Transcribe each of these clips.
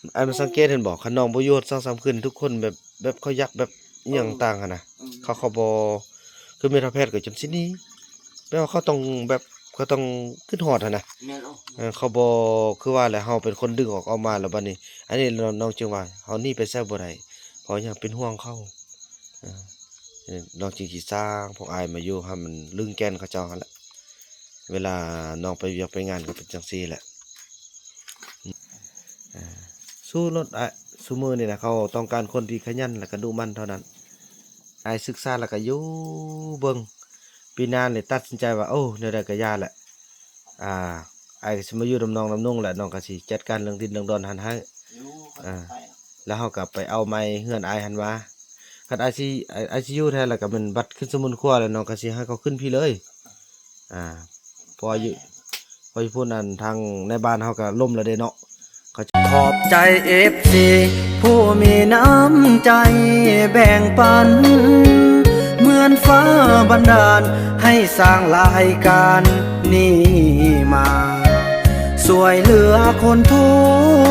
ອັນມັນສັງເກດເຫັນບໍ່ ຄັນນ້ອງບໍ່ຢູ່ຮອດສອງສາມຄືນ ທຸກຄົນແບບ ແບບເຂົາຢາກແບບອີ່ຫຍັງຕ່າງຫັ້ນນະ ເອີ ເຂົາ ເຂົາບໍ່ ຄືແມ່ເຖົ້າແພດກໍຈົນຊິໜີ ແປວ່າເຂົາຕ້ອງແບບ ເຂົາຕ້ອງຄິດຮອດຫັ້ນນະ ແມ່ນ ເອີ ເຂົາບໍ່ ຄືວ່າແຫຼະ ເຮົາເປັນຄົນດຶງອອກ ອອກມາ ແລ້ວບັດນີ້ ອັນນີ້ນ້ອງ ນ້ອງຈຶ່ງວ່າ ເຮົາໜີໄປໃສບໍ່ໄດ້ ເພາະຫຍັງ ເປັນຫ່ວງເຂົາ ເອີ ນ້ອງຈຶ່ງຊິສ້າງພວກອ້າຍມາຢູ່ໃຫ້ມັນລຶ້ງແກ່ນເຂົາເຈົ້າຫັ້ນແຫຼະ ເວລານ້ອງໄປວຽກໄປງານກໍເປັນຈັ່ງຊີ້ແຫຼະ ເອີ ສູ້ລົດອ້າຍ ຊຸມື້ນີ້ນະ ເຂົາຕ້ອງການຄົນທີ່ຂະຫຍັນ ແລ້ວກໍດຸໝັ່ນເທົ່ານັ້ນ ອ້າຍສຶກສາແລ້ວກໍຢູ່ເບິ່ງ ປີໜ້ານີ້ຕັດສິນໃຈວ່າ ໂອ້ ແນວໃດກໍຢ່າແຫຼະ ອ່າ ອ້າຍກໍຊິມາຢູ່ນຳນ້ອງນຳນຸ່ງແຫຼະ ນ້ອງກໍຊິຈັດການເລື່ອງດິນເລື່ອງດອນຫັ້ນໃຫ້ ຢູ່ ອ່າ ຂ້ອຍໄປ ແລ້ວເຮົາກໍໄປເອົາໄມ້ເຮືອນອ້າຍຫັ້ນມາ ຄັນອ້າຍຊິ ອ້າຍຊິຢູ່ແທ້ແລ້ວກໍແມ່ນບັດຂຶ້ນສະໝຸນຄົວແລ້ວ ນ້ອງກໍຊິໃຫ້ເຂົາຂຶ້ນພີ້ເລີຍ ອ່າ ເພາະວ່າຢູ່ ເພາະຢູ່ພຸ້ນ ອັນທາງໃນບ້ານເຮົາກໍລົ້ມແລ້ວເດ້ເນາະ ຂອບໃຈເອັຟຊີຜູ້ມີນ້ຳໃຈແບ່ງປັນ ເໝືອນຟ້າບັນດານໃຫ້ສ້າງລາຍການນີ້ມາ ຊ່ວຍເຫຼືອຄົນທຸ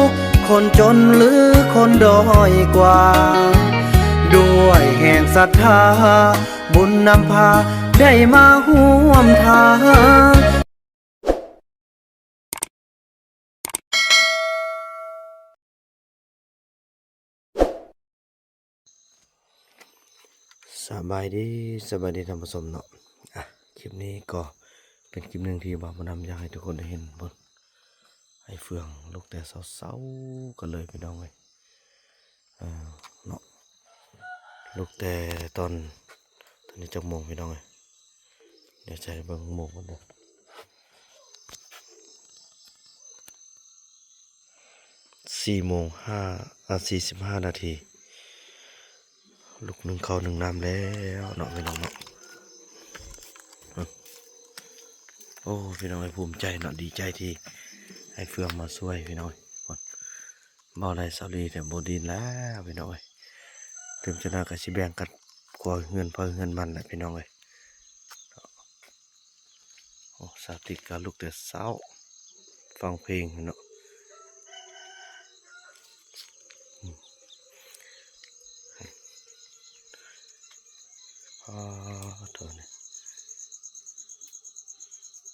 ກ ຄົນຈົນ ຫຼື ຄົນດ້ອຍກວ່າ ດ້ວຍແຮງສັດທາ ບຸນນຳພາໄດ້ມາຮ່ວມທາງ. ສະບາຍດີ ສະບາຍດີທ່ານຜູ້ຊົມເນາະ ອ່ະ ຄລິບນີ້ກໍເປັນຄລິບໜຶ່ງທີ່ບ່າວບຸນນຳຢາກໃຫ້ທຸກຄົນໄດ້ເຫັນເບິ່ງ ອ້າຍເຟືອງລຸກແຕ່ເຊົ້າໆກັນເລີຍພີ່ນ້ອງເອີຍ ເອີ ເນາະ ລຸກແຕ່ຕອນ ຕອນນີ້ຈັກໂມງພີ່ນ້ອງເອີຍ ດຽວໃສ່ເບິ່ງໝູ່ກ່ອນເດີ ສີ່ໂມງຫ້າ ອ່າ ສີ່ສິບຫ້ານາທີ ລຸກໜຶ້ງເຂົ້າໜຶ້ງນ້ຳແລ້ວເນາະພີ່ນ້ອງເນາະ ໂອ້ ພີ່ນ້ອງເອີຍ ພູມໃຈເນາະ ດີໃຈທີ່ອ້າຍເຟືອງມາຊ່ວຍພີ່ນ້ອງເອີຍ ເວົ້າໄດ້ສາວລີແຕ່ບໍ່ດິນແລ້ວພີ່ນ້ອງເອີຍ ຕື່ມຈັກໜ້ອຍກໍຊິແບ່ງກັນຄົວເຮືອນໃຜເຮືອນມັນແຫຼະພີ່ນ້ອງເອີຍ. ໂອ້ ສາວຕິກກໍລຸກແຕ່ເຊົ້າ ຟັງເພງເນາະ ອືມ ອໍ ໂທນີ້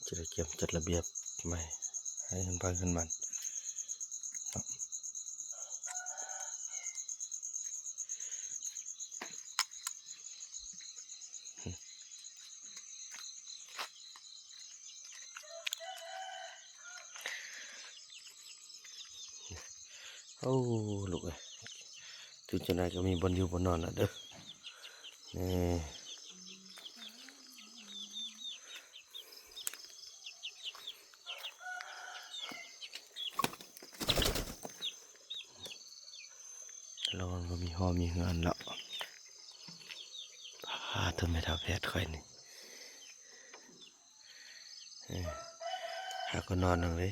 ຈະໄດ້ກຽມຈັດລະບຽບໃໝ່ໃຫ້ເຮືອນໃຜເຮືອນມັນເນາະ. ໂອ້ ລູກເອີຍ ຕື່ມຈັ່ງໃດກໍມີບ່ອນຢູ່ບ່ອນນອນລະເດີ ນີ້ ລະວັງບໍ່ມີຫໍມີເຮືອນລະ ພາໂທແມ່ເຖົ້າແພດຂ້ອຍນີ້ ເອີ ຫາກໍນອນໜັ່ງເດ້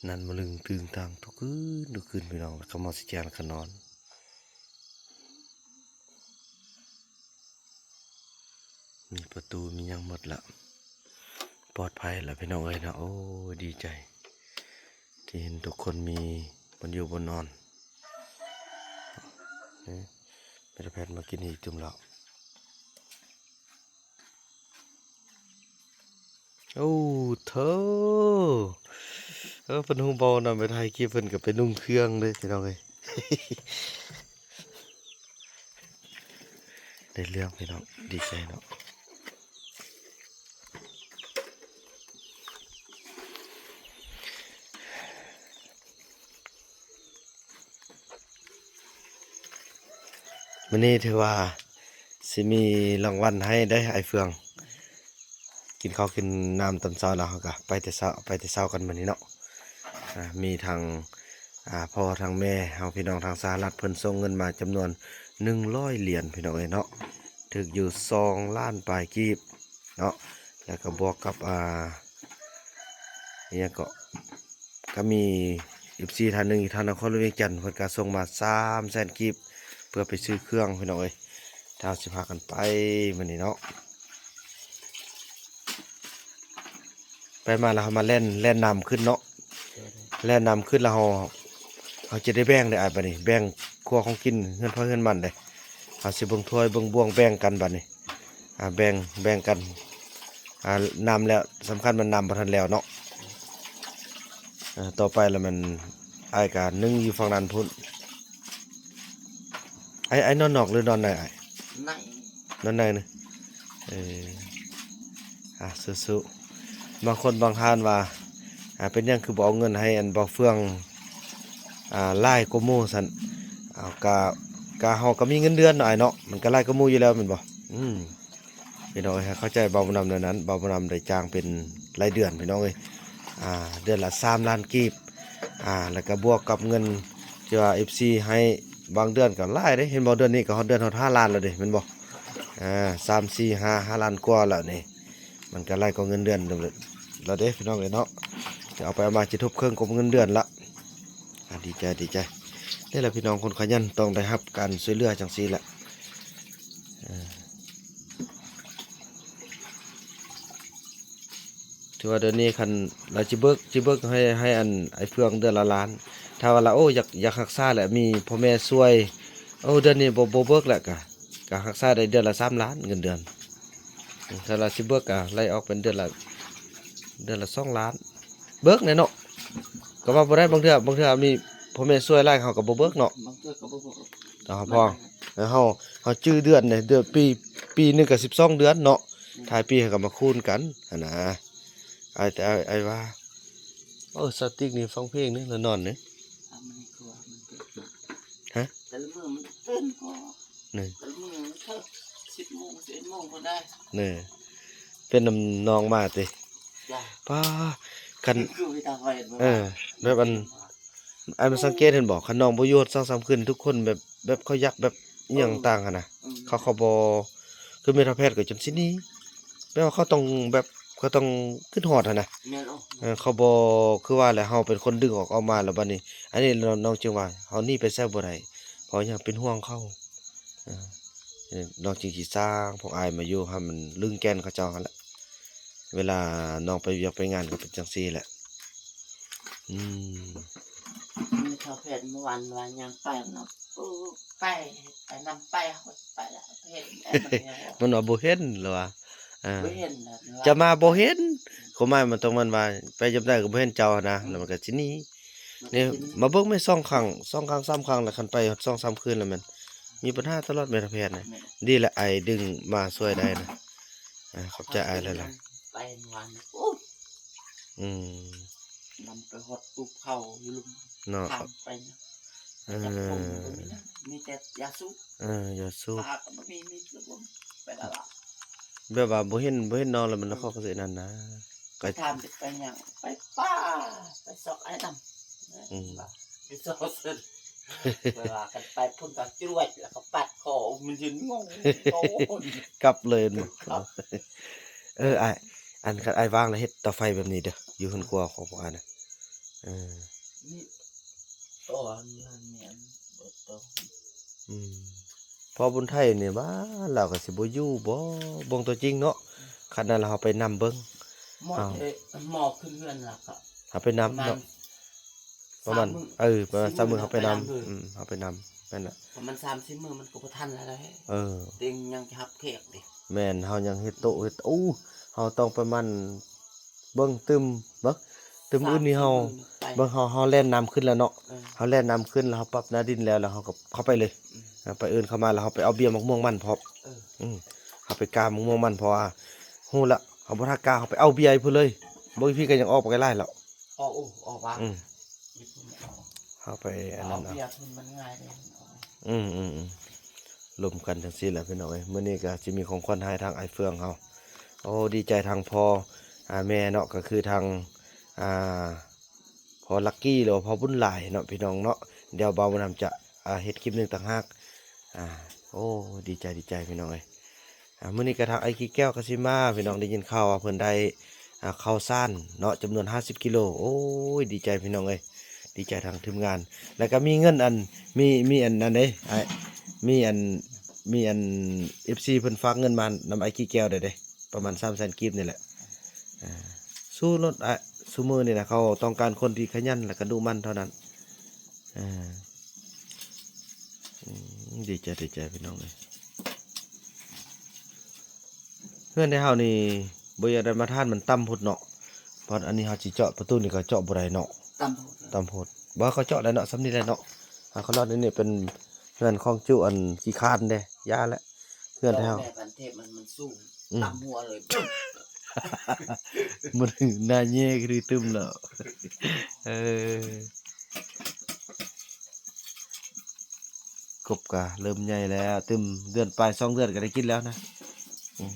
ນັ່ນມາລຶງຕຶງຕັງທຸກຄືນ ທຸກຄືນພີ່ນ້ອງ ລະກໍມາຊິແຈ້ງລະກໍນອນ. ມີປະຕູມີຫຍັງໝົດລະ ປອດໄພລະພີ່ນ້ອງເອີຍເນາະ. ໂອ້ຍ ດີໃຈທີ່ເຫັນທຸກຄົນມີບ່ອນຢູ່ບ່ອນນອນ. ແມ່ຕາແພດມາກິນອີກຕື່ມແລ້ວ. ໂອ້ ໂທ້ ເອີ ເພິ່ນຮູ້ບໍ່ນຳ ໄປຖ່າຍຄລິບ ເພິ່ນກໍໄປນຸ່ງເຄື່ອງເດ້ພີ່ນ້ອງເອີຍ. ໄດ້ເລື່ອງພີ່ນ້ອງ ດີໃຈເນາະ. ມື້ນີ້ຖືວ່າຊິມີລາງວັນໃຫ້ເດ້ອ້າຍເຟືອງ. ກິນເຂົ້າກິນນ້ຳຕອນເຊົ້າແລ້ວ ເຮົາກະໄປແຕ່ເຊົ້າ ໄປແຕ່ເຊົ້າກັນມື້ນີ້ເນາະ. ອ່າ ມີທັງ ອ່າ ພໍ່ທັງແມ່ເຮົາ ພີ່ນ້ອງທາງສະຫະລັດ ເພິ່ນສົ່ງເງິນມາຈຳນວນໜຶ່ງຮ້ອຍຫຼຽນ ພີ່ນ້ອງເອີຍເນາະ. ຖືກຢູ່ສອງລ້ານປາຍກີບເນາະ. ແລ້ວກໍບວກກັບ ອ່າ ອີ່ຫຍັງເກາະ ກໍມີເອັຟຊີທ່ານໜຶ່ງຢູ່ທາງນະຄອນຫຼວງວຽງຈັນ ເພິ່ນກໍສົ່ງມາສາມແສນກີບ ເພື່ອໄປຊື້ເຄື່ອງ ພີ່ນ້ອງເອີຍ. ເຮົາຊິພາກັນໄປມື້ນີ້ເນາະ. ໄປມາແລ້ວເຮົາມາແລ່ນ ແລ່ນນຳຂຶ້ນເນາະ ແລ່ນນຳຂຶ້ນແລ້ວເຮົາ ເຮົາຈະໄດ້ແບ່ງເດ້ອ້າຍ ບາດນີ້ ແບ່ງຄົວຂອງກິນເຮືອນໃຜເຮືອນມັນເດ້. ເຮົາຊິເບິ່ງຖ້ວຍເບິ່ງບ່ວງ ແບ່ງກັນບາດນີ້. ອ່າ ແບ່ງ ແບ່ງກັນ. ອ່າ ນຳແລ້ວ ສຳຄັນມັນນຳບໍ່ທັນແລ້ວເນາະ. ອ່າ ຕໍ່ໄປລະແມ່ນອ້າຍກະໜຶ້ງຢູ່ຝັ່ງນັ້ນພຸ້ນ. ອ້າຍ ອ້າຍນອນນອກ ຫຼືນອນໃນອ້າຍ? ໃນ ນອນໃນນະ. ເອີ ອ່າ ສູ້ໆ. ບາງຄົນບາງທ່ານວ່າ ອ່າ ເປັນຫຍັງຄືບໍ່ເອົາເງິນໃຫ້ອັນບ່າວເຟືອງ ອ່າ ຫຼາຍກວ່າໝູ່ຊັ້ນ? ເອົາ ກະ ກະເຮົາກະມີເງິນເດືອນເນາະອ້າຍເນາະ ມັນກະຫຼາຍກວ່າໝູ່ຢູ່ແລ້ວແມ່ນບໍ່? ອືມ ພີ່ນ້ອງເອີຍ ໃຫ້ເຂົ້າໃຈບ່າວບຸນນຳແນວນັ້ນ. ບ່າວບຸນນຳໄດ້ຈ້າງເປັນລາຍເດືອນພີ່ນ້ອງເອີຍ ອ່າ ເດືອນລະສາມລ້ານກີບ ອ່າ ແລ້ວກະບວກກັບເງິນທີ່ວ່າເອັຟຊີໃຫ້ ບາງເດືອນກະຫຼາຍເດ້. ເຫັນບໍ່ ເດືອນນີ້ກະຮອດເດືອນຮອດຫ້າລ້ານແລ້ວເດ້ ແມ່ນບໍ່? ອ່າ ສາມ ສີ່ ຫ້າ ຫ້າລ້ານກວ່າແລ້ວນີ້ ມັນກະຫຼາຍກວ່າເງິນເດືອນແລ້ວເດ້ພີ່ນ້ອງເອີຍເນາະ. ເອົາໄປເອົາມາຊິທົບເຄິ່ງກວ່າເງິນເດືອນລະ. ອ່າ ດີໃຈ ດີໃຈ. ນີ້ແຫຼະພີ່ນ້ອງ ຄົນຂະຫຍັນຕ້ອງໄດ້ຮັບການຊ່ວຍເຫຼືອຈັ່ງຊີ້ແຫຼະ. ເອີ ຖືວ່າເດືອນນີ້ຄັນລາວຊິເບີກ ຊິເບີກໃຫ້ ໃຫ້ອັນອ້າຍເຟືອງເດືອນລະລ້ານ. ຖ້າວ່າລາວ ໂອ້ ຢາກ ຢາກຮັກສາແຫຼະ ມີພໍ່ແມ່ຊ່ວຍ ໂອ້ ເດືອນນີ້ບໍ່ ບໍ່ເບີກແຫຼະ ກະ ກະຮັກສາໄດ້ເດືອນລະສາມລ້ານເງິນເດືອນ. ຖ້າລາວຊິເບີກກະໄລ່ອອກເປັນເດືອນລະ ເດືອນລະສອງລ້ານ ເບີກແນ່ເນາະ. ກະວ່າບໍ່ໄດ້ ບາງເທື່ອ ບາງເທື່ອມີພໍ່ແມ່ຊ່ວຍຫຼາຍ ເຮົາກະບໍ່ເບີກເນາະ. ບາງເທື່ອກະບໍ່ເບີກ ແຕ່ເຮົາພໍ ແລ້ວເຮົາ ເຮົາຈື່ເດືອນເດ້ ເດືອນ ປີ ປີໜຶ່ງກະສິບສອງເດືອນເນາະ. ອືມ ທ້າຍປີເຮົາກະມາຄູນກັນຫັ້ນນະ. ອ້າຍ ແຕ່ອ້າຍ ອ້າຍວ່າ ເອີ ສາວຕິກນີ້ຟັງເພງນີ້ລະນອນນີ້. ເອົາມັນໃນຄົວມັນເກີດມາ ຮະ? ແຕ່ລະມື້ມັນຕື່ນກໍ ນີ້ ແຕ່ລະມື້ມັນເຖິງສິບໂມງ ສິບເອັດໂມງພຸ້ນໄດ໋. ນີ້ ເປັນນຳນ້ອງມາຕິ? ຈ້າ ປ້າ ຄັນ ຄືເວລາໄວ ເອີ ແບບອັນ ອ້າຍມາສັງເກດເຫັນບໍ່ ຄັນນ້ອງບໍ່ຢູ່ສອງສາມຄືນ ທຸກຄົນແບບ ແບບເຂົາຢາກແບບອີ່ຫຍັງຕ່າງຫັ້ນນະ. ເອີ ເຂົາ ເຂົາບໍ່ ຄືແມ່ເຖົ້າແພດກະຈົນຊິໜີ ແບບວ່າເຂົາຕ້ອງແບບ ເຂົາຕ້ອງຄຶດຮອດຫັ້ນນະ. ແມ່ນ ເອີ ເຂົາບໍ່ ຄືວ່າແຫຼະ ເຮົາເປັນຄົນດຶງອອກ ອອກມາ ແລ້ວບາດນີ້ ອັນນີ້ນ້ອງ ນ້ອງຈຶ່ງວ່າເຮົາໜີໄປໃສບໍ່ໄດ້ ເພາະຫຍັງ ເປັນຫ່ວງເຂົາ. ເອີ ນ້ອງຈຶ່ງຊິສ້າງພວກອ້າຍມາຢູ່ໃຫ້ມັນລຶງແກ່ນເຂົາເຈົ້າຫັ້ນແຫຼະ. ເວລານ້ອງໄປວຽກໄປງານກະເປັນຈັ່ງຊີ້ແຫຼະ. ອືມ ແມ່ເຖົ້າແພດເມື່ອວານວ່າຍ່າງໄປນຳ ເອີ ໄປ ໄປນຳໄປ ເຮົາກະໄປລະ ເຫັນ ມັນວ່າບໍ່ເຫັນລະວ່າ ເອີ ບໍ່ເຫັນລະ ຈະມາບໍ່ເຫັນ ຄວາມໝາຍມັນຕ້ອງແມ່ນວ່າໄປຍາມໃດກະບໍ່ເຫັນເຈົ້າຫັ້ນນະ ອືມ ແລ້ວມັນກະຊິໜີ. ນີ້ມາເບິ່ງແມ່ ສອງຄັ້ງ ສອງຄັ້ງ ສາມຄັ້ງລະ ຄັນໄປສອງສາມຄືນລະແມ່ນມີບັນຫາຕະຫຼອດແມ່ເຖົ້າແພດນະ. ແມ່ນ ດີແຫຼະ ອ້າຍດຶງມາຊ່ວຍໄດ້ນະ. ອ່າ ຂອບໃຈອ້າຍຫຼາຍໆ ໄປເມື່ອວານນີ້ ໂອ້ຍ ອືມ ນຳໄປຮອດຕູບເຂົາຢູ່ລຸ່ມເນາະ ຂ້າມໄປນະ. ເອີ ຢາສູບ ມີແຕ່ຢາສູບ ເອີ ຢາສູບ ປາກະບໍ່ມີ ມີແຕ່ ໄປລະລະ ແບບວ່າບໍ່ເຫັນ ບໍ່ເຫັນນ້ອງລະມັນ ເອີ ເຂົາກະຊິອັນນັ້ນນະ ກະຖາມໄປຫຍັງ ໄປປ່າ ໄປຊອກອ້າຍດຳ ອືມ ໄປຊອກເຊິ່ງ ເວລາກັນໄປພຸ້ນກະຈວດ ລະກະປັດຄໍ ມັນຢືນງົງ ກັບເລີຍ. ເອີ ອ້າຍ ອັນ ຄັນອ້າຍວ່າງລະເຮັດເຕົາໄຟແບບນີ້ເດີ ຢູ່ເຮືອນຄົວຂອງພວກອ້າຍນະ. ເອີ ນີ້ ຕອນນັ້ນແມ່ນບໍ່ຕ້ອງ ອືມ ພໍ່ບຸນໄທນີ້ວ່າລາວກະຊິບໍ່ຢູ່ບໍ່ ເບິ່ງຕົວຈິງເນາະ. ອືມ ຄັນນັ້ນລະເຮົາໄປນຳເບິ່ງ ໝໍ້ ເອີ ໝໍ້ຂຶ້ນເຮືອນລະກະ ເຮົາໄປນຳເນາະ ປະມານ ປະມານ ເອີ ປະມານສາມມື້ເຮົາໄປນຳ ອືມ ເຮົາໄປນຳ ແມ່ນລະ ປະມານສາມສີ່ມື້ມັນກະບໍ່ທັນລະໄດ໋. ເອີ ເຕັງຍັງຈະຮັບແຂກເດ ແມ່ນ ເຮົາຍັງເຮັດໂຕະເຮັດ ໂອ້ ເຮົາຕ້ອງປະມານ ເບິ່ງຕື່ມ ເບິ່ງຕື່ມອື່ນນີ້ເຮົາ ເບິ່ງເຮົາ ເຮົາແລ່ນນຳຂຶ້ນແລ້ວເນາະ. ເອີ ເຮົາແລ່ນນຳຂຶ້ນລະເຮົາປັບໜ້າດິນແລ້ວ ລະເຮົາກະເຂົ້າໄປເລີຍ. ອືມ ໄປເອີ້ນເຂົາມາລະເຮົາໄປເອົາເບ້ຍໝາກມ່ວງມັນພ້ອມ. ເອີ ອືມ ເຮົາໄປກາໝາກມ່ວງມັນ ເພາະວ່າຮູ້ລະ ເຮົາບໍ່ຖ້າກາ ເຮົາໄປເອົາເບ້ຍພຸ້ນເລີຍ. ເບິ່ງພີ້ກະຍັງອອກໄປຫຼາຍແລ້ວ ອອກ ໂອ້ ອອກວ່າ ອືມ ເຮົາໄປອັນນັ້ນເອົາ ເອົາເບ້ຍພຸ້ນມັນງ່າຍເດ້. ອືມ ອືມ ອືມ ລົມກັນຈັ່ງຊີ້ແຫຼະພີ່ນ້ອງເອີຍ. ມື້ນີ້ກະຊິມີຂອງຂວັນໃຫ້ທາງອ້າຍເຟືອງເຮົາ. ໂອ້ ດີໃຈທາງພໍ່ ອາ ແມ່ເນາະ ກະຄືທາງ ອາ ພໍ່ລັກກີ້ ຫຼືວ່າພໍ່ບຸນຫຼາຍເນາະ ພີ່ນ້ອງເນາະ. ດຽວບ່າວບຸນນຳຈະ ອາ ເຮັດຄລິບໜຶ່ງຕ່າງຫາກ. ອາ ໂອ້ ດີໃຈ ດີໃຈພີ່ນ້ອງເອີຍ. ອາ ມື້ນີ້ກະທາງອ້າຍກີ້ແກ້ວກະຊິມາ ພີ່ນ້ອງ ໄດ້ຍິນຂ່າວວ່າເພິ່ນໄດ້ ອາ ເຂົ້າສານເນາະ ຈຳນວນຫ້າສິບກິໂລ. ໂອ້ຍ ດີໃຈພີ່ນ້ອງເອີຍ ດີໃຈທາງທີມງານ. ລະກະມີເງິນອັນ ມີ ມີອັນນັ້ນເດ້ ອ້າຍ ມີອັນ ມີອັນ ເອັຟຊີ ເພິ່ນຝາກເງິນມານຳອ້າຍກີ້ແກ້ວໄດ້ເດ້ ປະມານສາມແສນກີບນີ້ແຫຼະ. ອາ ສູ້ໂລດອ້າຍ ຊຸມື້ນີ້ນະ ເຂົາຕ້ອງການຄົນທີ່ຂະຫຍັນ ລະກະດຸໝັ່ນເທົ່ານັ້ນ. ເອີ ອືມ ດີໃຈ ດີໃຈພີ່ນ້ອງເອີຍ. ເຮືອນແຕ່ເຮົານີ້ບໍ່ຢາກໄດ້ມາທານ ມັນຕ່ຳໂພດເນາະ. ເພາະອັນນີ້ເຮົາຊິເຈາະປະຕູນີ້ກໍເຈາະບໍ່ໄດ້ເນາະ ຕ່ຳໂພດ ຕ່ຳໂພດ. ບໍ່ ເຂົາເຈາະໄດ້ເນາະ ສ່ຳນີ້ແຫຼະເນາະ. ຫາເຂົາເລາະໃນນີ້ເປັນເຮືອນຂອງຈຸອັນຂີ້ຄ້ານເດ້ ຢ່າແຫຼະ. ເຮືອນແຖວ ແມ່ພັນເທບມັນ ມັນສູງ ອືມ ຕ່ຳຫົວເລີຍ ມັນໜ້າແຍ່ຄືຕື່ມແລ້ວ. ເອີ ກົບກະເລີ່ມໃຫຍ່ແລ້ວ ຕື່ມເດືອນປາຍ ສອງເດືອນກະໄດ້ກິນແລ້ວນະ. ອືມ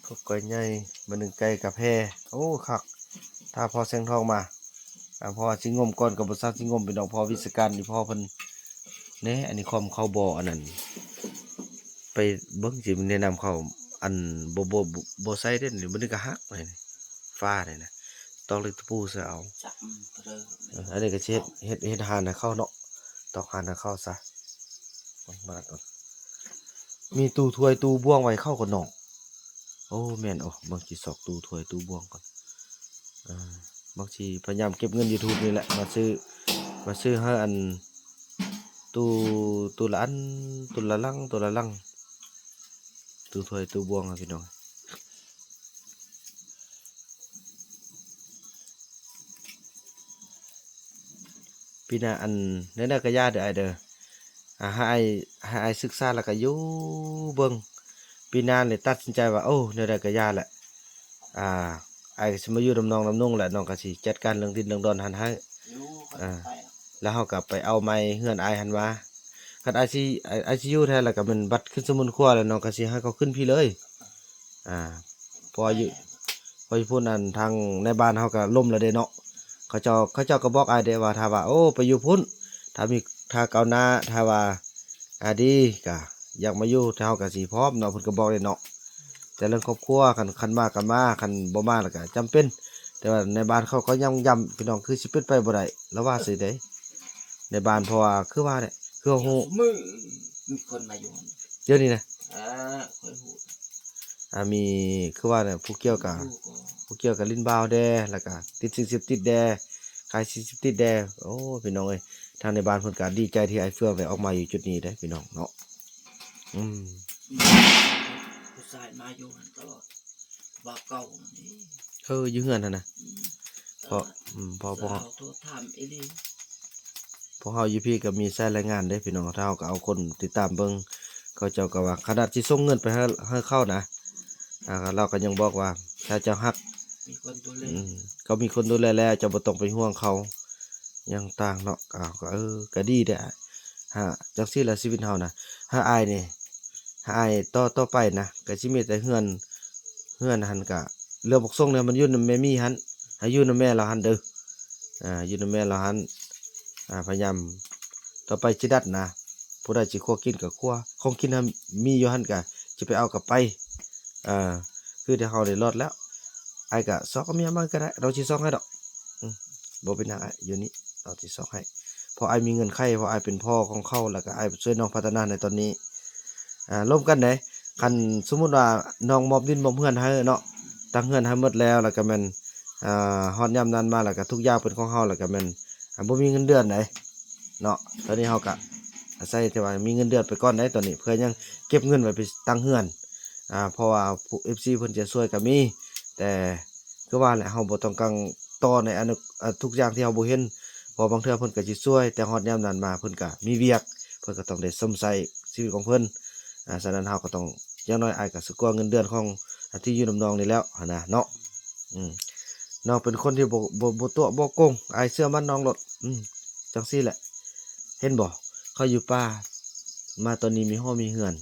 ກົບກໍໃຫຍ່ ບາດໜຶ່ງໄກ່ກະແພ. ໂອ້ ຄັກ ຖ້າພໍ່ແສງທອງມາ ອ່າ ເພາະວ່າຊິງົມກ່ອນກໍບໍ່ຊັກຊິງົມ ພີ່ນ້ອງ. ເພາະວິຊາການອີ່ພໍ່ເພິ່ນແນ່. ອັນນີ້ຄອມເຂົ້າບໍ່ ອັນນັ້ນ ໄປເບິ່ງ ຊິແນະນຳເຂົາ ອັນ ບໍ່ ບໍ່ ບໍ່ໃສ່ເດ້. ນີ້ ມັນກໍຫັກໄປ ຝານີ້ນະ ຕອກເຫຼັກຕະປູໃສ່ເອົາ. ເອີ ອັນນີ້ກໍຊິເຮັດ ເຮັດ ເຮັດຫານໃຫ້ເຂົາເນາະ ຕອກຫານໃຫ້ເຂົາຊະ. ເບິ່ງມາກ່ອນ ມີຕູ້ຖ້ວຍຕູ້ບ່ວງໄວ້ເຂົາກ່ອນເນາະ. ໂອ້ ແມ່ນ. ໂອ້ ເບິ່ງຊິຊອກຕູ້ຖ້ວຍຕູ້ບ່ວງກ່ອນ. ເອີ ບາງທີພະຍາຍາມເກັບເງິນຢູທູບນີ້ແຫຼະ ມາຊື້ ມາຊື້ໃຫ້ອັນ ຕູ້ ຕູ້ລະອັນ ຕູ້ລະລັງ ຕູ້ລະລັງ ຕູ້ຖ້ວຍຕູ້ບ່ວງ ພີ່ນ້ອງ. ປີໜ້າ ອັນ ແນວໃດກໍຢ່າເດີອ້າຍເດີ. ອ່າ ໃຫ້ອ້າຍ ໃຫ້ອ້າຍສຶກສາແລ້ວກໍຢູ່ເບິ່ງ. ປີໜ້ານີ້ຕັດສິນໃຈວ່າ ໂອ້ ແນວໃດກໍຢ່າແຫຼະ. ອ່າ ອ້າຍກໍຊິມາຢູ່ນຳນ້ອງນຳນຸ່ງແຫຼະ ນ້ອງກໍຊິຈັດການເລື່ອງດິນເລື່ອງດອນຫັ້ນໃຫ້. ອ່າ ແລ້ວເຮົາກໍໄປເອົາໄມ້ເຮືອນອ້າຍຫັ້ນມາ. ຄັນອ້າຍຊິ ອ້າຍ ອ້າຍຊິຢູ່ແທ້ແລ້ວກໍແມ່ນບັດຂຶ້ນສະໝຸນຄົວແລ້ວ ນ້ອງກໍຊິໃຫ້ເຂົາຂຶ້ນພີ້ເລີຍ. ອ່າ ເພາະວ່າຢູ່ ເພາະຢູ່ພຸ້ນ ອັນ ທາງນາຍບ້ານເຮົາກໍລົ້ມແລ້ວເດ້ເນາະ. ເຂົາເຈົ້າ ເຂົາເຈົ້າກໍບອກອ້າຍເດ້ວ່າ ຖ້າວ່າ ໂອ້ ໄປຢູ່ພຸ້ນ ຖ້າມີ ຖ້າກ້າວໜ້າ ຖ້າວ່າ ອາ ດີ ກະຢາກມາຢູ່ ເຮົາກະຊິພ້ອມເນາະ ເພິ່ນກໍບອກເດ້ເນາະ. ແຕ່ເລື່ອງຄອບຄົວ ຄັນ ຄັນມາກໍມາ ຄັນບໍ່ມາແລ້ວກະຈຳເປັນ. ແຕ່ວ່ານາຍບ້ານເຂົາກໍຍັງຢ້ຳ ພີ່ນ້ອງ ຄືຊິເປັນໄປບໍ່ໄດ້ ລະວ່າຊື່ເດ້ ນາຍບ້ານ. ເພາະວ່າຄືວ່າແຫຼະ ຄືເຮົາຮູ້ ມື້ມີຄົນມາຢູ່ຫັ້ນ ດຽວນີ້ນະ. ເອີ ຂ້ອຍຮູ້ ອ່າ ມີ ຄືວ່າແຫຼະ ຜູ້ກ່ຽວກະ ຜູ້ກ່ຽວກະຫຼິ້ນບ່າວແດ່ ແລ້ວກະຕິດສິ່ງເສບຕິດແດ່ ຂາຍສິ່ງເສບຕິດແດ່. ໂອ້ ພີ່ນ້ອງເອີຍ ທາງໃນບ້ານເພິ່ນກະດີໃຈທີ່ອ້າຍເຟືອງໄດ້ອອກມາຢູ່ຈຸດນີ້ເດ້ ພີ່ນ້ອງເນາະ. ອືມ ຜູ້ຊາຍມາຢູ່ຫັ້ນຕະຫຼອດ ວ່າເກົ່ານີ້. ເອີ ຢູ່ເຮືອນຫັ້ນນະ. ອືມ ເພາະ ເອີ ອືມ ເພາະ ເພາະ ສາວໂທຖາມອີ່ຫຼີ. ພວກເຮົາຢູ່ພີ້ກໍມີສາຍລາຍງານເດ້ພີ່ນ້ອງ ຖ້າເຮົາກໍເອົາຄົນຕິດຕາມເບິ່ງ ເຂົາເຈົ້າກໍວ່າຂະໜາດຊິສົ່ງເງິນໄປໃຫ້ ໃຫ້ເຂົານະ ອ່າ ລາວກໍຍັງບອກວ່າ ຖ້າເຈົ້າຮັກ ມີຄົນດູແລ ອືມ ກໍມີຄົນດູແລແລ້ວ ເຈົ້າບໍ່ຕ້ອງເປັນຫ່ວງເຂົາຫຍັງຕ່າງເນາະ. ກໍ ກໍ ເອີ ກໍດີເດ້. ຫາ ຈັ່ງຊີ້ລະຊີວິດເຮົານະ ຫາອ້າຍນີ້ ຫາອ້າຍຕໍ່ ຕໍ່ໄປນະ ກໍຊິມີແຕ່ເຮືອນ ເຮືອນຫັ້ນກະເລື່ອງບັກສົງນີ້ມັນຢູ່ນຳແມ່ໝີ່ຫັ້ນ ໃຫ້ຢູ່ນຳແມ່ລາວຫັ້ນເດີ. ອ່າ ຢູ່ນຳແມ່ລາວຫັ້ນ ອ່າ ພະຍາຍາມຕໍ່ໄປຊິດັດນະ ຜູ້ໃດຊິຄົວກິນກໍຄົວ ຂອງກິນຫັ້ນມີຢູ່ຫັ້ນກະຊິໄປເອົາກັບໄປ. ເອີ ຄືແຕ່ເຮົາໄດ້ລອດແລ້ວ ອ້າຍກະຊອກເອົາເມຍໃໝ່ກໍໄດ້ ນ້ອງຊິຊອກໃຫ້ດອກ. ອືມ ບໍ່ເປັນຫຍັງອ້າຍ ຢູ່ນີ້ ນ້ອງຊິຊອກໃຫ້ ເພາະອ້າຍມີເງື່ອນໄຂ ເພາະອ້າຍເປັນພໍ່ຂອງເຂົາ ແລ້ວກໍອ້າຍຊ່ວຍນ້ອງພັດທະນາໃນຕອນນີ້. ອ່າ ລົມກັນເດ້ ຄັນສົມມຸດວ່ານ້ອງມອບດິນມອບເຮືອນໃຫ້ເນາະ ຕັ້ງເຮືອນໃຫ້ໝົດແລ້ວ ແລ້ວກໍແມ່ນ ອ່າ ຮອດຍາມນັ້ນມາແລ້ວກໍທຸກຢ່າງເປັນຂອງເຮົາ ແລ້ວກໍແມ່ນ ອ່າ ບໍ່ມີເງິນເດືອນໃດເນາະ. ຕອນນີ້ເຮົາກໍອາໄສທີ່ວ່າມີເງິນເດືອນໄປກ່ອນໃດ ຕອນນີ້ເພື່ອຍັງເກັບເງິນໄວ້ໄປຕັ້ງເຮືອນ. ອ່າ ເພາະວ່າຜູ້ ເອັຟຊີ ເພິ່ນຈະຊ່ວຍກໍມີ ແຕ່ ຄືວ່າແຫຼະ ເຮົາບໍ່ຕ້ອງກາງຕໍ່ໃນອະນາ ອາ ທຸກຢ່າງທີ່ເຮົາບໍ່ເຫັນ ເພາະບາງເທື່ອເພິ່ນກໍຊິຊ່ວຍ ແຕ່ຮອດຍາມນັ້ນມາເພິ່ນກໍມີວຽກ ເພິ່ນກໍຕ້ອງໄດ້ຊົມໃຊ້ຊີວິດຂອງເພິ່ນ. ອາ ສະນັ້ນເຮົາກໍຕ້ອງ ຢ່າງໜ້ອຍອ້າຍກໍສະກົວເງິນເດືອນຂອງ ອາ ທີ່ຢູ່ນຳນ້ອງນີ້ແລ້ວຫັ້ນນະເນາະ. ອືມ ນ້ອງເປັນຄົນທີ່ບໍ່ ບໍ່ ບໍ່ຕົວະບໍ່ໂກງ ອ້າຍເຊື່ອໝັ້ນນ້ອງໂລດ. ອືມ ຈັ່ງຊີ້ແຫຼະ ເຫັນບໍ່ ເຂົາຢູ່ປ່າ ມາຕອນນີ້ມີຫໍມີເຮືອນ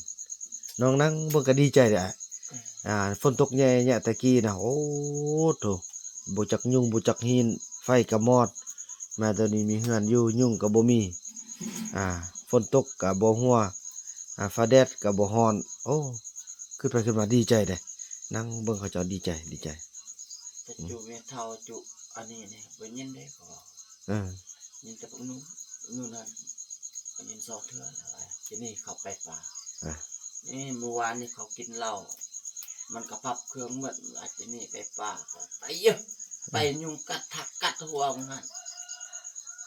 ນ້ອງນັ່ງເບິ່ງກໍດີໃຈເດ້ອ້າຍ. ອ່າ ຝົນຕົກແຍະໆ ແຕ່ກີ້ນະ ໂອ້ໂທ້ ບໍ່ຈັກຍຸງບໍ່ຈັກຮີນ ໄຟກໍມອດ. ມາຕອນນີ້ມີເຮືອນຢູ່ ຍຸງກໍບໍ່ມີ ອ່າ ຝົນຕົກກໍບໍ່ຮົ່ວ ອ່າ ຟ້າແດດກໍບໍ່ຮ້ອນ. ໂອ້ ຄິດໄປຄິດມາດີໃຈເດ້ ນັ່ງເບິ່ງເຂົາເຈົ້າດີໃຈ ດີໃຈ. ແຕ່ ອືມ ຈຸແມ່ເຖົ້າຈຸອັນນີ້ນີ້ ໄດ້ຍິນເດ້ເຂົາເວົ້າ. ເອີ ຍິນແຕ່ພວກໜູ ໜູນັ້ນ ກໍຍິນສອງເທື່ອແລ້ວວ່າ ທີນີ້ເຂົາໄປປ່າ. ເອີ ນີ້ມື້ວານນີ້ເຂົາກິນເຫຼົ້າ ມັນກໍພັບເຄື່ອງໝົດ ອາ ທີນີ້ໄປປ່າກໍໄປເຍອະ ໄປຍຸງກັດທັກກັດຫົວມັນຫັ້ນ.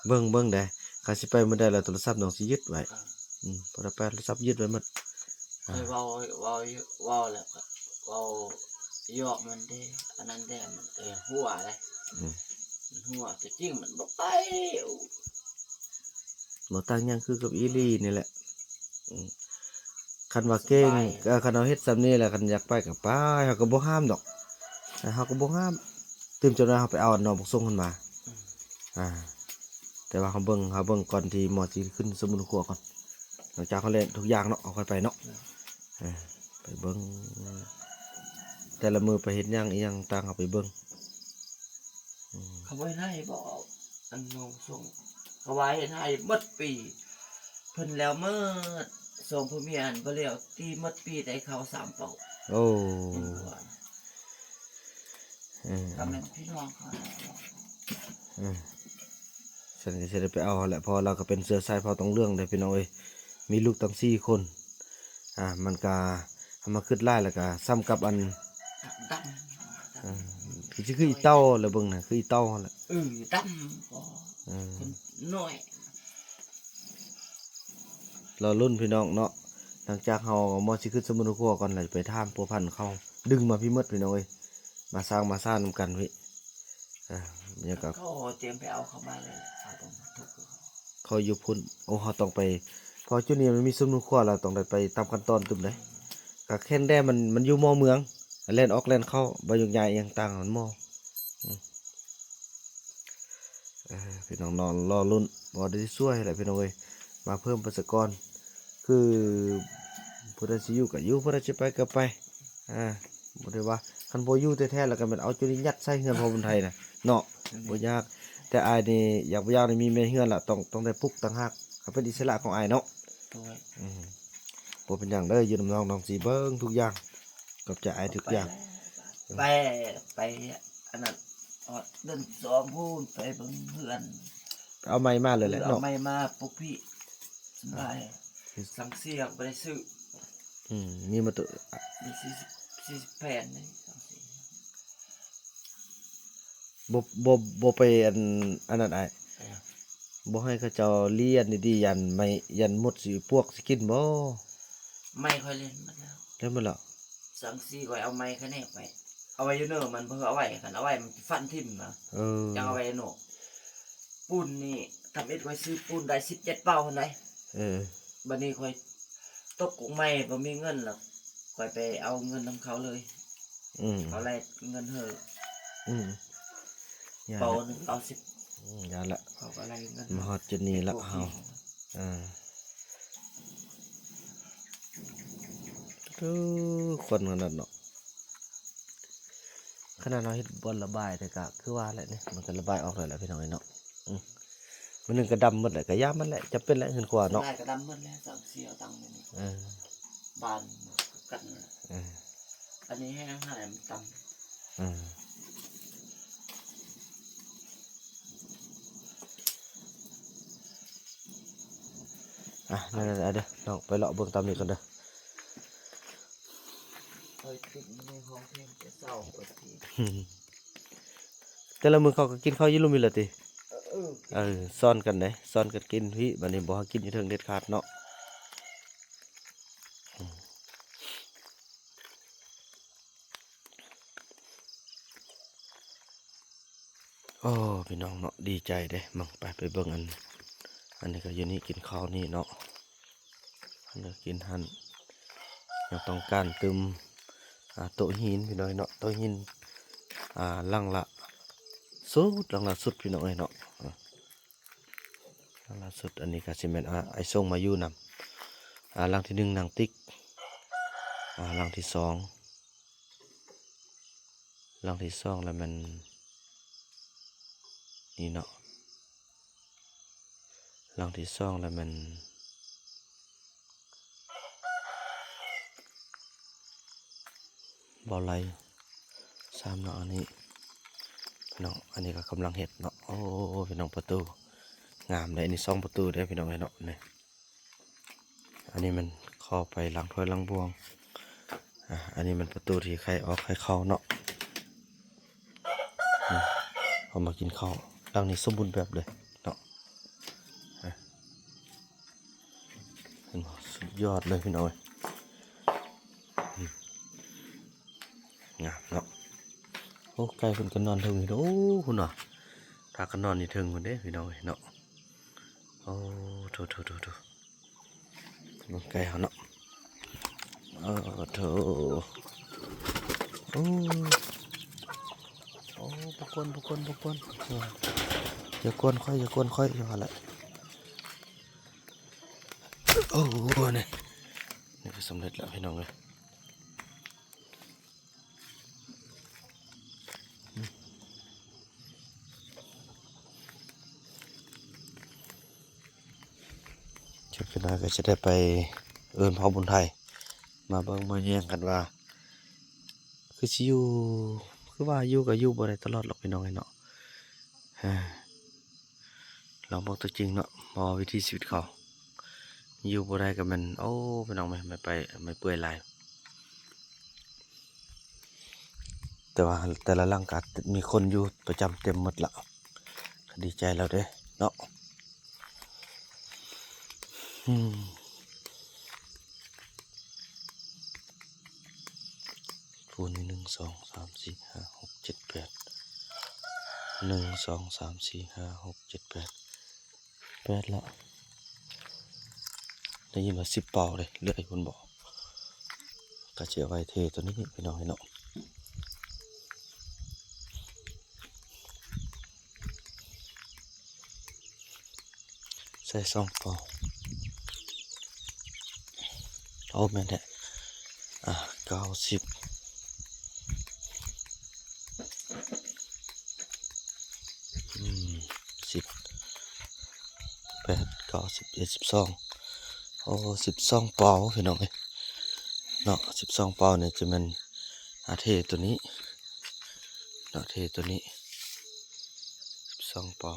ເບິ່ງ ເບິ່ງເດ້ ຖ້າຊິໄປມື້ໃດລະໂທລະສັບນ້ອງຊິຍຶດໄວ້. ອືມ ບໍ່ໄດ້ໄປ ໂທລະສັບຍຶດໄວ້ໝົດ. ຂ້ອຍເວົ້າ ເວົ້າ ເວົ້າແລ້ວກໍເວົ້າຢອກມັນເດ້ ອັນນັ້ນເດ້ ມັນເອີຫົວເດ້. ອືມ ມັນຫົວ ແຕ່ຈິງມັນບໍ່ໄປ. ບໍ່ຕ່າງຫຍັງ ຄືກັບອີ່ຫຼີນີ້ແຫຼະ. ອືມ ຄັນວ່າເກັ່ງ ເອີ ຄັນເຮົາເຮັດສ່ຳນີ້ແຫຼະ ຄັນຢາກໄປກໍໄປ ເຮົາກໍບໍ່ຫ້າມດອກ ເຮົາກໍບໍ່ຫ້າມ. ຕື່ມ ຈັກໜ້ອຍເຮົາໄປເອົາອັນນ້ອງບັກສົງຫັ້ນມາ. ອືມ ອ່າ ແຕ່ວ່າເຮົາເບິ່ງ ເຮົາເບິ່ງກ່ອນທີ່ໝໍຊິຂຶ້ນສົມບູນຄົວກ່ອນ ຫຼັງຈາກເຮົາແລ່ນທຸກຢ່າງເນາະ ເຮົາຄ່ອຍໄປເນາະ. ເອີ ໄປເບິ່ງ ແຕ່ລະມື້ໄປເຮັດຫຍັງອີ່ຫຍັງຕ່າງ ເຮົາໄປເບິ່ງ. ອືມ ເຂົາບໍ່ເຮັດໃຫ້ບໍ ອັນນ້ອງສົ່ງ ເຂົາວ່າເຮັດໃຫ້ໝົດປີ ເພິ່ນແລ້ວໝົດ ສອງຜົວເມຍຫັ້ນບໍ່ແລ້ວ ຕີໝົດປີໄດ້ເຂົ້າສາມເປົ້າ. ໂອ້ ເອີ ກໍແມ່ນພີ່ນ້ອງເຂົາ. ເອີ ຊັ້ນກໍຊິໄດ້ໄປເອົາຫັ້ນແຫຼະ ເພາະວ່າລາວກໍເປັນເຊື້ອສາຍເຜົ່າຕ້ອງເລື່ອງເດ້ ພີ່ນ້ອງເອີຍ ມີລູກຕັ້ງສີ່ຄົນ. ອ່າ ມັນກະ ເຮົາມາຄິດຫຼາຍແລ້ວກະສ່ຳກັບອັນ ດຳ ເອີ ຄືຊິຄືອີເຕົ່າແຫຼະ ເບິ່ງນະ ຄືອີເຕົ່າຫັ້ນແຫຼະ. ເອີ ດຳ ເອີ ຄົນນ້ອຍ. ລໍລຸ້ນພີ່ນ້ອງເນາະ ຫຼັງຈາກເຮົາໝໍຊິຂຶ້ນສົມບູນຄົວກ່ອນ ແລ້ວໄປຖາມພົວພັນເຂົາ ດຶງມາພີ້ໝົດ ພີ່ນ້ອງເອີຍ ມາສ້າງມາສານນຳກັນພີ້. ອ່າ ແລ້ວກໍ ເຂົາຕຽມໄປເອົາເຂົ້າມາເລີຍ ເຂົາຕ້ອງທຸກ ເຂົາຢູ່ພຸ້ນ. ໂອ້ ເຮົາຕ້ອງໄປ ເພາະຈຸດນີ້ມັນມີຊຸມນຸມຄົວ ລະຕ້ອງໄດ້ໄປຕາມຂັ້ນຕອນຕື່ມເດ້. ກະແຄ່ນແດ່ ມັນ ມັນຢູ່ໝໍເມືອງ ແລ່ນອອກແລ່ນເຂົ້າ ບໍ່ຍົກຍ້າຍອີ່ຫຍັງຕ່າງ ມັນໝໍ. ອືມ ເອີ ພີ່ນ້ອງເນາະ ລໍລຸ້ນ ບໍ່ໄດ້ຊ່ວຍແຫຼະ ພີ່ນ້ອງເອີຍ ມາເພີ່ມປະຊາກອນ ຄືຜູ້ໃດຊິຢູ່ກໍຢູ່ ຜູ້ໃດຊິໄປກໍໄປ. ອ່າ ບໍ່ໄດ້ວ່າ ຄັນບໍ່ຢູ່ແທ້ໆ ແລ້ວກໍແມ່ນເອົາຈຸນີ້ຍັດໃສ່ເຮືອນພໍ່ບຸນໄທນະເນາະ. ບໍ່ຍາກ ແຕ່ອ້າຍນີ້ຢາກບໍ່ຢາກນີ້ມີແມ່ເຮືອນລະ ຕ້ອງ ຕ້ອງໄດ້ປຸກຕ່າງຫາກ ເອົາເປັນອິດສະຫຼະຂອງອ້າຍເນາະ. ໂດຍ ອືມ ບໍ່ເປັນຫຍັງເດີ ຢູ່ນຳນ້ອງ ນ້ອງຊິເບິ່ງທຸກຢ່າງ ຂອບໃຈອ້າຍທຸກຢ່າງ. ໄປ ໄປ ອັນນັ້ນ ຮອດເດືອນສອງພຸ້ນ ໄປເບິ່ງເຮືອນ ເອົາໄມ້ມາເລີຍແຫຼະເນາະ ເອົາໄມ້ມາປຸກພີ້ ສະບາຍ. ສັງກະສີກໍບໍ່ໄດ້ຊື້. ອືມ ມີມາໂຕ ມີສີ່ສິບ ສີ່ສິບແຜ່ນນີ້ ສັງກະສີ. ບໍ່ ບໍ່ ບໍ່ໄປອັນ ອັນນັ້ນອ້າຍ ເອີ ບໍ່ໃຫ້ເຂົາເຈົ້າລ້ຽນດີໆ ຢ້ານໄມ້ ຢ້ານມົດຊິປວກຊິກິນບໍ່? ໄມ້ຂ້ອຍຫຼິ້ນໝົດແລ້ວ ຫຼິ້ນໝົດແລ້ວ. ສັງກະສີຂ້ອຍເອົາໄມ້ຂະແນກໄວ້ ເອົາໄວ້ຢູ່ເນີ ມັນບໍ່ເອົາໄວ້ ຄັນເອົາໄວ້ມັນຊິຟັນຖິ້ມນະ. ເອີ ຈັ່ງເອົາໄວ້ເນາະ. ປູນນີ້ ທຳອິດຂ້ອຍຊື້ປູນໄດ້ສິບເຈັດເປົາຫັ້ນໃດ. ເອີ ບັດນີ້ຂ້ອຍຕົກກົກໄມ້ ບໍ່ມີເງິນລະ ຂ້ອຍໄປເອົາເງິນນຳເຂົາເລີຍ. ອືມ ເຂົາໄລ່ເງິນເຮີ. ອືມ ເປົາໜຶ່ງເກົ້າສິບ. ອືມ ຢ່າລະ ເຂົາກໍໄລ່ເງິນ ມາຮອດຈຸດນີ້ລະເຮົາ. ເອີ ໂອ້ ຄົນຂະໜາດເນາະ ຂະໜາດເຮົາເຮັດບ່ອນລະບາຍ ແຕ່ກະຄືວ່າແຫຼະນີ້ ມັນກໍລະບາຍອອກໄດ້ແລ້ວ ພີ່ນ້ອງເອີຍເນາະ. ອືມ ມື້ໜຶ່ງກໍດຳໝົດແຫຼະ ກໍຢ່າມັນແຫຼະ ຈຳເປັນແຫຼະເຮືອນຄົວເນາະ. ສ່ວນຫຼາຍກໍດຳໝົດແລ້ວ ສັງກະສີເອົາຕັ້ງຢູ່ນີ້. ເອີ ບ້ານກັນ. ເອີ ອັນນີ້ແຫ້ງຫາຍມັນຕຳ. ເອີ ອ່ະ ນັ້ນແຫຼະເດີ ນ້ອງໄປເລາະເບິ່ງຕາມນີ້ກ່ອນເດີ. ຂ້ອຍຕິດຢູ່ໃນຫ້ອງເພງແຕ່ເຊົ້າ ເປີດເພງ. ແຕ່ລະມື້ເຂົາກໍກິນເຂົ້າຢູ່ລຸ່ມນີ້ລະຕິ? ເອີ ເອີ ຊ້ອນກັນເດ້ ຊ້ອນກັນກິນພີ້. ບັດນີ້ບໍ່ໃຫ້ກິນຢູ່ເທິງເດັດຂາດເນາະ. ໂອ້ ພີ່ນ້ອງເນາະ ດີໃຈເດ້. ມາ ໄປ ໄປເບິ່ງອັນ ອັນນີ້ກໍຢູ່ນີ້ ກິນເຂົ້ານີ້ເນາະ. ອັນນີ້ກິນຫັ້ນ ເຮົາຕ້ອງການຕື່ມ ອ່າ ໂຕະຫີນ ພີ່ນ້ອງເນາະ ໂຕະຫີນ ອ່າ ຫຼັງລະສຸດ ຫຼັງລະສຸດ ພີ່ນ້ອງເອີຍເນາະ. ຫຼັງລະສຸດ ອັນນີ້ກໍຊິແມ່ນ ອ່າ ອ້າຍສົ່ງມາຢູ່ນຳ. ອ່າ ຫຼັງທີໜຶ່ງນາງຕິກ ອ່າ ຫຼັງທີສອງ ຫຼັງທີສອງລະແມ່ນນີ້ເນາະ ຫຼັງທີສອງລະແມ່ນ ບໍ່ໄຫຼ ສາມເນາະ. ອັນນີ້ເນາະ ອັນນີ້ກໍກຳລັງເຮັດເນາະ. ໂອ້ ພີ່ນ້ອງ ປະຕູງາມເດ້ ອັນນີ້ສອງປະຕູເດ້ ພີ່ນ້ອງເອີຍເນາະ. ນີ້ ອັນນີ້ແມ່ນເຂົ້າໄປລ້າງຖ້ວຍລ້າງບ່ວງ. ອ່າ ອັນນີ້ແມ່ນປະຕູທີ່ໄຂອອກໄຂເຂົ້າເນາະ. ນີ້ ເຮົາມາກິນເຂົ້າ ຫຼັງນີ້ສົມບູນແບບເລີຍເນາະ. ອ່າ ຍອດເລີຍພີ່ນ້ອງເອີຍ ອືມ ງາມເນາະ. ໂອ້ ໄກ່ເພິ່ນກໍນອນເທິງຢູ່ເດີ ໂອ້ ພຸ້ນວ່າ ພາກັນນອນຢູ່ເທິງພຸ້ນເດ້ພີ່ນ້ອງເອີຍເນາະ. ໂອ້ ໂຖໆໆໆ ເບິ່ງໄກ່ເຮົາເນາະ ເອີ ໂຖ ໂອ້ ໂອ້ ບໍ່ກວນ ບໍ່ກວນ ບໍ່ກວນ ເອີ ຢ່າກວນຂ້ອຍ ຢ່າກວນຂ້ອຍ ຢູ່ຫັ້ນແຫຼະ. ໂອ້ ນີ້ ນີ້ກໍສຳເລັດແລ້ວພີ່ນ້ອງເອີຍ. ຈັກໜ້ອຍກໍຈະໄດ້ໄປເອີ້ນພໍ່ບຸນໄທ ມາເບິ່ງມາແຍງກັນວ່າ ຄືຊິຢູ່ ຄືວ່າຢູ່ກໍຢູ່ບໍ່ໄດ້ຕະຫຼອດດອກພີ່ນ້ອງເອີຍເນາະ. ລອງເບິ່ງຕົວຈິງເນາະ ເພາະວ່າວິຖີຊີວິດເຂົາ ຢູ່ບໍ່ໄດ້ກໍແມ່ນ ໂອ້ ພີ່ນ້ອງເອີຍ ໄມ້ໄປ ໄມ້ເປື່ອຍຫຼາຍ. ແຕ່ວ່າແຕ່ລະຫຼັງກໍມີຄົນຢູ່ປະຈຳເຕັມໝົດລະ ກໍດີໃຈແລ້ວເດ້ເນາະ. ອືມ ພູນີ້ ໜຶ່ງ ສອງ ສາມ ສີ່ ຫ້າ ຫົກ ເຈັດ ແປດ ໜຶ່ງ ສອງ ສາມ ສີ່ ຫ້າ ຫົກ ເຈັດ ແປດ ແປດລະ ໄດ້ຍິນວ່າສິບເປົາເດ້ ເຫຼືອຢູ່ພຸ້ນບໍ ກໍຈະເອົາໄວ້ເທຕົວນີ້ພີ່ນ້ອງເອີຍເນາະ. ໃສ່ສອງເປົາ ໂອ້ ແມ່ນແທ້ ອ່າ ເກົ້າສິບ ອືມ ສິບ ແປດ ເກົ້າ ສິບເອັດ ສິບສອງ ໂອ້ ສິບສອງເປົາພີ່ນ້ອງເອີຍເນາະ. ສິບສອງເປົານີ້ຈະແມ່ນ ອ່າ ເທຕົວນີ້ເນາະ ເທຕົວນີ້ ສິບສອງເປົາ.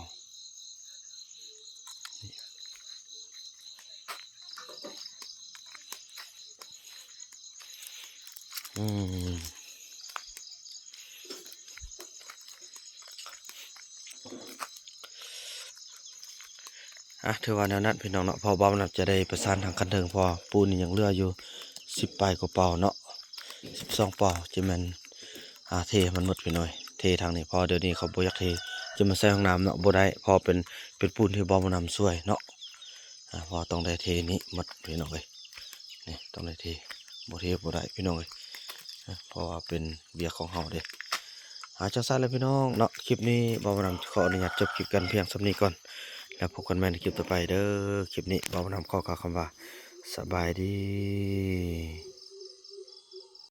ອືມ ອ່ະ ຖືວ່າແນວນັ້ນພີ່ນ້ອງເນາະ ເພາະວ່າບໍ່ານຳຈະໄດ້ປະສານທາງຂັ້ນເທິງ ເພາະວ່າປູນນີ້ຍັງເຫຼືອຢູ່ສິບປາຍກວ່າເປົາເນາະ ສິບສອງເປົາ ຈະແມ່ນ ອ່າ ເທໃຫ້ມັນໝົດພີ່ນ້ອງເອີຍ ເທທາງນີ້ ເພາະວ່າດຽວນີ້ເຂົາບໍ່ຢາກເທ ຈະມາໃສ່ຫ້ອງນ້ຳເນາະ ບໍ່ໄດ້ ເພາະວ່າເປັນ ເປັນປູນທີ່ບໍ່ານຳຊ່ວຍເນາະ. ອ່າ ເພາະວ່າຕ້ອງໄດ້ເທນີ້ໝົດພີ່ນ້ອງເອີຍ ນີ້ຕ້ອງໄດ້ເທ ບໍ່ເທບໍ່ໄດ້ພີ່ນ້ອງເອີຍ ເພາະວ່າເປັນວຽກຂອງເຮົາເດ້. ອ່າ ຈັ່ງຊັ້ນແຫຼະພີ່ນ້ອງເນາະ ຄລິບນີ້ບ່າວບຸນນຳຂໍອະນຸຍາດຈົບຄລິບກັນພຽງສ່ຳນີ້ກ່ອນ ແລ້ວພົບກັນໃໝ່ໃນຄລິບຕໍ່ໄປເດີ. ຄລິບນີ້ບ່າວບຸນນຳຂໍກ່າວຄຳວ່າ ສະບາຍດີ.